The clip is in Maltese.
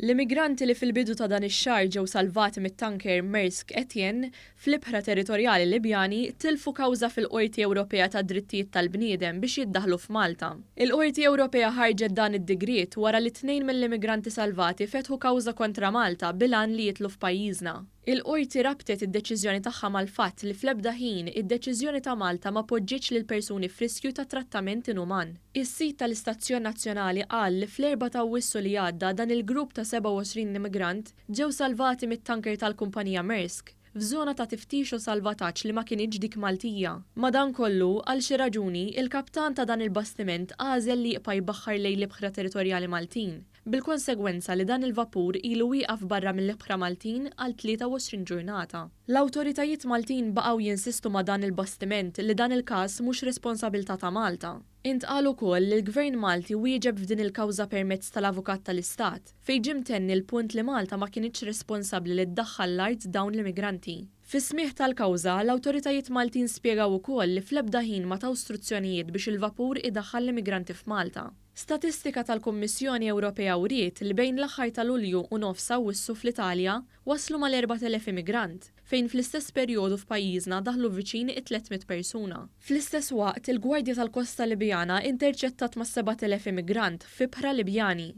L-immigranti li fil-bidu ta' dan ix-xahar ġew salvati mit-tanker Maersk Etienne fl-ibħra territorjali Libjani tilfu kawża fil-Qorti Ewropea tad-Drittijiet tal-Bniedem biex jiddaħħlu f'Malta. Il-Qorti Ewropea ħarġet dan id-digriet wara li tnejn mill-immigranti salvati fetħu kawża kontra Malta bil-għan li jidħlu f'pajjiżna. Il-Qorti rabtet id-deċiżjoni tagħha mal-fatt li fl-ebda ħin id-deċiżjoni ta' Malta ma poġġietx lill-persuni f'riskju ta' trattament inuman. Is-sit tal-istazzjon nazzjonali qal li fl-Erbgħa ta' Awwissu li għadda dan il-grupp ta' 27 immigrant ġew salvati mit-tanker tal-kumpanija Maersk f'żona ta' tiftix u salvataġġ li ma kinitx dik Maltija. Madankollu, għal xi raġuni, il-kaptan ta' dan il-bastiment għażel li jibqa' jbaħħar lejn l-ibħra territorjali Maltin. bil-konsegwenza li dan il-vapur ilu wieqaf barra mill-ibħra Maltin għal 23 ġurnata. L-awtoritajiet Maltin baqgħu jinsistu ma' dan il-bastiment li dan il-każ mhux responsabilità ta' Malta. Intqal ukoll li l-Gvern Malti wieġeb f'din il-kawża permezz tal-Avukat tal-Istat, fejn ġie mtenni l-punt li Malta ma kinitx responsabbli li ddaħħal l-art dawn l-immigranti. Fis-smigħ tal-kawża, l-awtoritajiet Maltin spjegaw ukoll li fl-ebda ħin ma taw struzzjonijiet biex il-vapur idaħħal l-immigranti f'Malta. Statistika tal-Kummissjoni Ewropea wriet li bejn l-aħħar ta' Lulju u nofs Awwissu fl-Italja waslu mal-4,000 immigrant, fejn fl-istess perjodu f'pajjiżna daħlu viċin it-300 persuna. Fl-istess waqt, il-Gwardja tal-Kosta Libjana interċettat mas-7,000 immigrant f'ibħra Libjani.